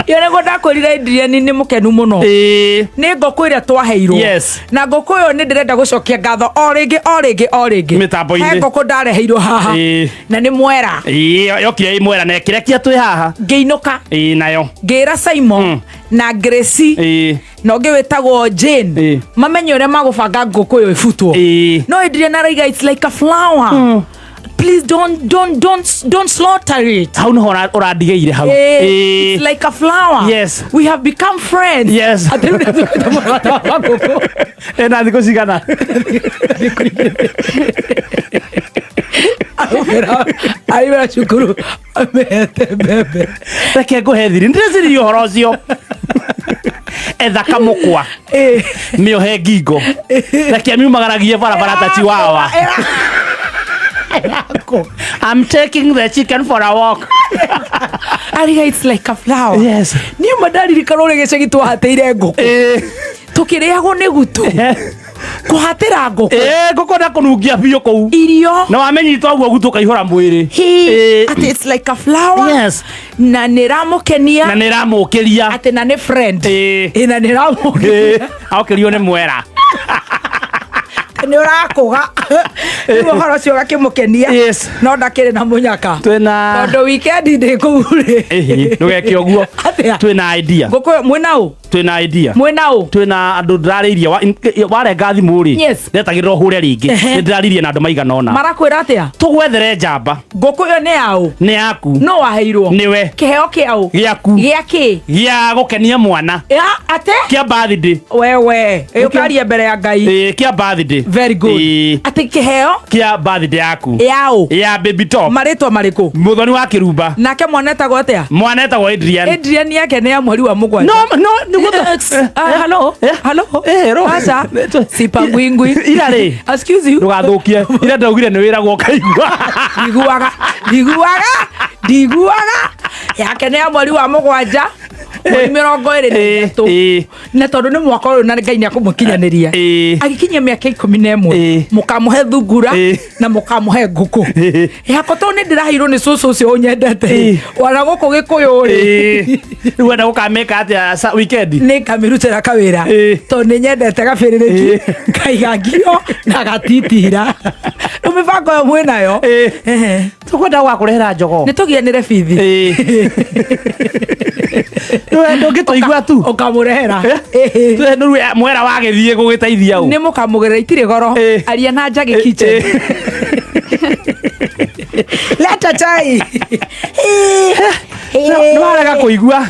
Iyo nĩguo ndakwĩrire Adrian nĩ mũkenu mũno. Nĩ ngũkũ ĩrĩa twaheirwo. Na ngũkũ ĩyo nĩ ndĩrenda gũcokia ngatho o rĩngĩ o rĩngĩ o rĩngĩ. Mĩtambo-inĩ. He ngũkũ ndareheirwo haha. Na nĩ mwera. Ĩĩ, yokire ĩ mwera na ĩkĩrekia twĩ haha. Ngĩinũka. Ĩĩ, nayo. Ngĩra Simon na Gracie na ũngĩ wĩtagwo Jane mamenye ũrĩa magũbanga ngũkũ ĩyo ĩbutwo. No Adrian araiga it's like a flower. Please don't slaughter it. Hau nĩho ũrandigĩire hau. It's like a flower. We have become friends. Atĩ rĩu nĩtũĩte mũrata wa ngũkũ. Ĩna thikũ cigana? Aumĩra cukuru amehete mbembe. Reke ngũhe thiri, ndĩreciririe ũhoro ũcio. Etha kamũkwa, mĩohe ngingo, reke miumagaragie barabara ta chiwawa. I'm taking the chicken for a walk. Ariga it's like a flower. Niĩ ma ndaririkana ũrĩa gĩcagi twahatĩire ngũkũ. Tũkĩrĩagwo nĩ gutu. Kũhatĩra ngũkũ. Ngũkũ na kũnungia biũ kũu. Irio. Na wamenyita ũguo gutu ũkaihũra mwĩrĩ. Atĩ it's like a flower. Na nĩ ĩramũkenia. Na nĩ ĩramũkĩria. Atĩ na nĩ friend. Na nĩ ĩramũkĩria. Aokĩrio nĩ mwera. Nĩ ũrakũga. Rĩu ũhoro ũcio ũgakĩmũkenia. No ndakĩrĩ na mũnyaka. Twĩna Tondũ weekend ndĩ kũu rĩ. Ĩhĩ, ndũgeke ũguo. Atĩa? Twĩna idea. Ngũkũ ĩyo mwĩna ũ? Twĩna idea. Mwĩna ũ? Twĩna andũ ndĩrarĩirie warenga thimũ rĩ. Ndetagĩrĩra ũhũre rĩngĩ. Nĩ ndĩraririe na andũ maigana ũna. Marakwĩra atĩa? Tũgwethere njamba. Ngũkũ ĩyo nĩ yaũ? Nĩ yaku. No waheirwo? Nĩwe. Kĩheo kĩaũ? Gĩaku. Gĩa kĩ? Gĩa gũkenia mwana. Ya, ate? Kĩa birthday. Wewe, ũkaria mbere ya Ngai. Kĩa birthday. Very good. Atĩ kĩheo? Kĩa birthday yaku. Yaũ? Ya baby top. Marĩtwa marĩkũ? Mũthoni wa Kĩrumba. Nake mwana etagwo atĩa? Mwana etagwo Adrian. Adrian yake nĩ ya mweri wa mũgwanja. No, no, nĩguo Hello? Hello? Ro. Aca. Sipangwingwi. Ira rĩ. Excuse you. Ndũgathũkie. Ira ndaugire nĩ wĩragwo ũkaigua. Ndiguaga. Ndiguaga. Ndiguaga. Yake nĩ ya mweri wa mũgwanja. Mweri 23. Na tondũ nĩ mwaka ũyũ na Ngai nĩ akũmũkinyanĩria. Agĩkinyia mĩaka 11. Mũkamũhe thungura na mũkamũhe ngũkũ. Yakwa tondũ nĩ ndĩraheirwo nĩ cũcũ ũcio ũnyendete. Wana gũkũ gĩkũyũ rĩ. Rĩu wenda gũkamĩka atĩa weekend? Nĩ ngamĩrutĩra kawĩra. Tondũ nĩ nyendete gabĩrĩrĩki. Ngaiga ngio na gatitira. Rĩu mĩbango ĩyo mwĩnayo. Tũkwenda gwakũrehera njogoo. Nĩ tũgianĩre bithi. Ndũngĩtũigua tu. Ũkamũrehera. Rĩu mwera wagĩthiĩ gũgĩteithia ũ? Nĩ mũkamũgĩrĩra itirĩ goro. Aria na Njagi kitchen. Leta chai. Nĩ warega kũigua.